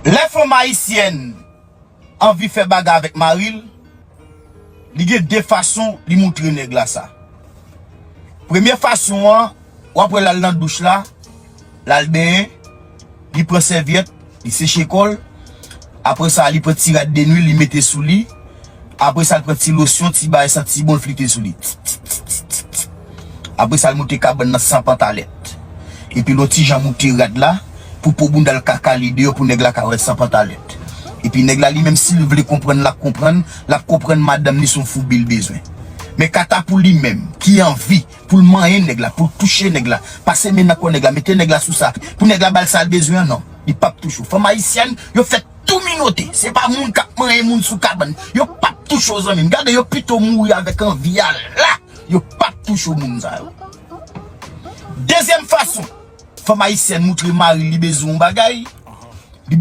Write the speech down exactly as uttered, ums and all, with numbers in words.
Lè fanm ayisyèn anvi fè bagay avèk mari l, li gen de fason li moutre nèg la sa. Premye fason an, w ap wè l al nan douch la, l al benyen, li pran sèvyèt, li seche kò l, apre sa, li pran ti rad de nwi, li mete sou li, apre sa, li pran ti losyon, ti bagay santi bon, li flite sou li. Apre sa, li moute kabann nan san pantalèt. Epi l yon ti jan moute rad la, pou po bounda l ka kale deyò, pou nèg la ka wè l san pantalèt. Epi nèg la, li menm, si l vle konprann, l ap konprann, l ap konprann madanm li se yon foubi l bezwen. Men kanta pou li menm, ki anvi, pou l manyen nèg la, pou l touche nèg la, pase men nan kò nèg la, mete nèg la sou sa, pou nèg la ba l sa l bezwen an, non. Li p ap touche w. Fanm ayisyèn, yo fèt tou minote. Se pa moun k ap manyen moun sou kabann. Yo p ap touche w, zanmi m. Gade, yo pito mouri avèk anvi a la. Yo p ap touche w, moun sa yo. Dezyèm fason, fanm ayisyèn moutre mari li bezwen yon bagay, li